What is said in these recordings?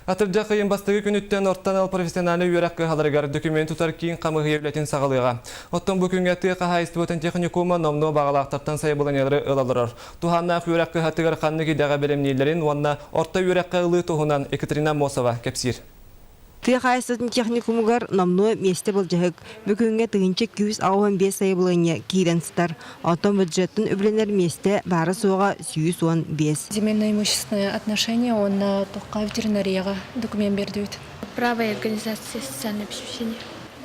Атырдьах ыйын бастакы күнүттэн орто анал профессиональнай үөрэх кыһаларыгар дөкүмүөн тутар киин хамыыһыйа үлэтин саҕалыаҕа. Оттон бу күҥҥэ тыа хаһаайыстыбатын техникума номнуо баҕалаахтартан сайабыланыалары ыла олорор. Туһааннаах үөрэх кыһатыгар ханнык идэҕэ бэлэмнииллэрин уонна орто үөрэххэ ылыы туһунан Екатерина Аммосова кэпсиир. Тыа хаһаайыстыбатын техникумугар номнуо миэстэ былдьаһык. Бу күҥҥэ 1285 сайабылыанньа киирэн сытар. Оттон бюджеттан үбүлэнэр миэстэ баара-суоҕа 115. Земельно-имущественное отношение уонна туохха ветеринарияҕа документ биэрдибит. Право и организация социального обеспечения.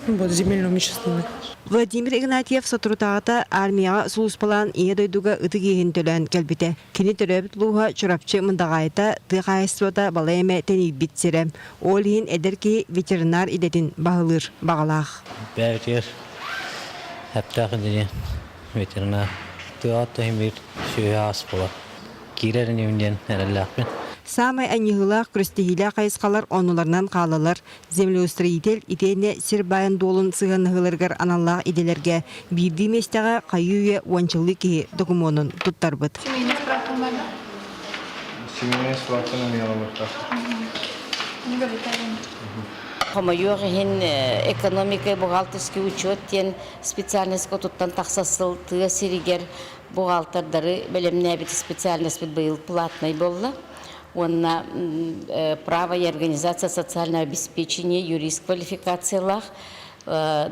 Вот земельно-имущественное. Владимир Игнатьев соторутааҕыта армияҕа сулууспалаан Ийэ дойдуга ытык иэһин төлөөн кэлбитэ. Кини төрөөбүт улууһа Чурапчы Мындаҕаайыта тыа хаһаайыстыбата балай эмэ тэнийбит сирэ. Ол иһин эдэр киһи ветеринар идэтин баһылыыр баҕалаах. Бэйэтигэр эптээх инженер ветеринар тыаҕа түһүмүр сүөһү аас буолар. Киирэр инибин диэн эрэллээхпин. Саамай анньыһыылаах күрэстэһиилээх хайысхалар оннуларынан хаалалар. Землеустроитель итиэннэ сир баайын дуолун сыһыаннаһыыларыгар аналлаах идэлэргэ биирдии миэстэҕэ хайыы-үйэ уончалыы киһи докумуонун туттарбыт. Семейный справка надо? Семейный справканы миэҕэ Хомойуох иһин, экономика и бухгалтерский учет диэн специальностька туттан тахса сыл тыа сиригэр бухгалтердары бэлэмнээбит специальностьпыт быйыл платнай буолла. Уонна право и организация социального обеспечения юрист квалификациялаах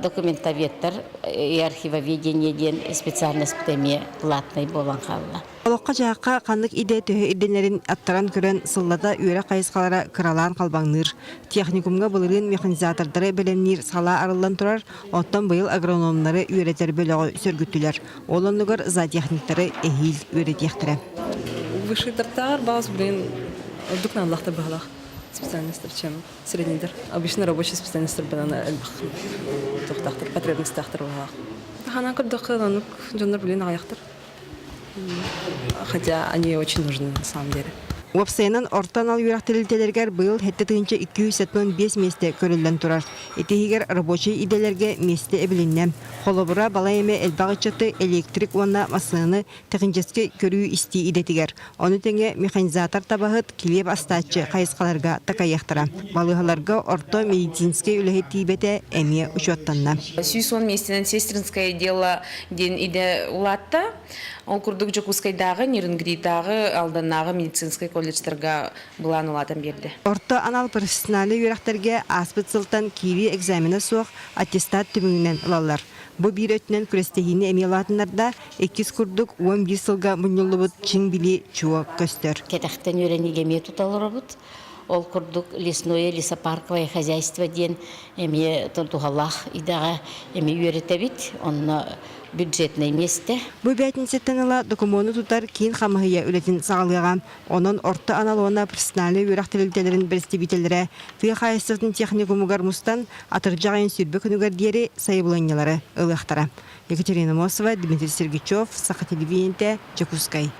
документоведтар и архивоведение диэн специальностьпыт эмиэ платнай буолан хаалла. Олоххо-дьаһахха ханнык идэ төһө ирдэнэрин аттаран көрөн сыллата үөрэх хайысхалара кыралаан халбаҥныыр. Техникумҥа былырыын механизатордары бэлэмниир салаа арыллан турар, оттон быйыл агрономнары үөрэтэр бөлөҕү сөргүттүлэр. Ол оннугар зоотехниктары эһиил үөрэтиэхтэрэ. Высшийдартааҕар баас, блин, ордук нааллахтар быһалаах специальностар, чем среднийдер. Обычно рабочий специальностар банана элбэх туохтаахтар, потребностьтаахтар быһалаах. Ханан көрдөххө, оннук дьоннор, блин, аҕыйахтар. Хотя они очень нужны на самом деле. Уопсайынан орто анал үөрэх тэрилтэлэригэр быйыл 7275 миэстэ көрүллэн турар. Ити иһигэр рабочай идэлэргэ миэстэ эбилиннэ. Холобура, балай эмэ элбэх ыччаты электрик уонна массыынаны техническэй көрүү-истии идэтигэр, ону тэҥэ механизатор-табаһыт, килиэп астааччы хайысхаларга такайыахтара. Балыыһаларга орто медицинскэй үлэһит тиийбэтэ эмиэ учуоттанна. 110 миэстэнэн сестринское дело диэн идэ улаатта. Ол курдук Дьокуускайдааҕы, Нерюнгритааҕы, Алданнааҕы медицинскэй колледжтарга былаан улаатан биэрдэ. Орто анал профессиональнай үөрэхтэргэ ааспыт сылтан киирии экзамена суох аттестат түмүгүнэн ылаллар. Бу биир өттүнэн күрэстэһиини эмиэ улаатыннарда, иккис курдук 11 сылга мунньуллубут чиҥ билии чуо көстөр. Кэтэхтэн үөрэниигэ эмиэ тута олоробут. Ол курдук лесное лесопарковое хозяйство диэн эмиэ туһалаах идэҕэ эмиэ үөрэтэбит. Онно бюджетнай миэстэ. Бу бээтинсэттэн ыла докумуону тутар киин хамыһыйа үлэтин саҕалыаҕа. Онон орто анал уонна профессиональнай үөрэх тэрилтэлэрин бэрэстэбиитэллэрэ тыа хаһаайыстыбатын техникумугар мустан, атырдьах ыйын сүүрбэ күнүгэр диэри сайабылыанньалары ылыахтара. Екатерина Мосова, Дмитрий Сергучев, Саха телевидениетэ, Дьокуускай.